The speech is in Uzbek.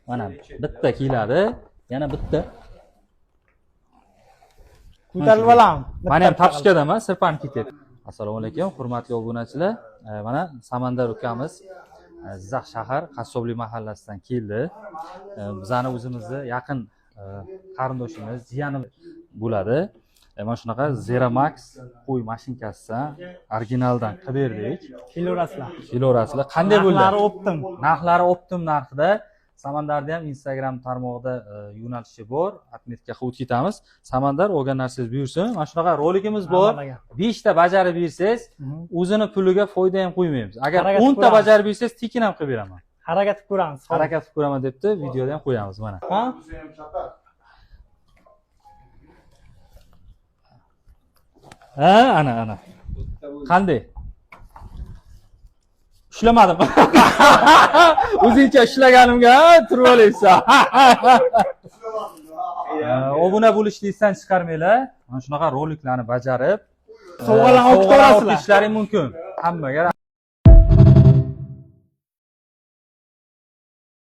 Mana bitta keladi, yana bitta. Ko'tarib olamiz. Mana ham tapishkada emas, sirpanib ketyapti. Assalomu alaykum, hurmatli obunachilar. Mana Samandar ukamiz Jizzax shahar Qassoblik mahallasidan keldi. Bizani o'zimizni yaqin qarindoshimiz, jiyanimiz bo'ladi. Mana shunaqa Zeramax qo'y mashinkasidan originaldan qilib berdik. Kelaverasizlar. Kelaverasizlar. Qanday bo'ldi? Narxlari оптом. Narxlari оптом narxida. Samandarni ham Instagram tarmog'ida yo'nalishi bor. Отметка qilib o'tib ketamiz. Samandar, olgan narsangiz buyursin. Mana shunaqa roligimiz bor. Rahmat aka. 5 ta bajarib bersangiz, o'zini puliga foyda ham qo'ymaymiz. Agar Harakat 10 ta ko'ramiz. bajarib bersangiz, tekin ham qilib beraman. Harakat qilib ko'ramiz. Harakat qilib ko'raman debdi, videoda ham qo'yamiz mana. Ha? Ha, ana, ana. Qanday? Ushlamadim. O'zingcha ushlaganimga turib olaysan. Obuna bo'lishni esdan chiqarmanglar. Mana shunaqa roliklarni bajarib, Sovg'alarni olib sovg'alar olib ketasizlar. ketishlaring mumkin. Hammaga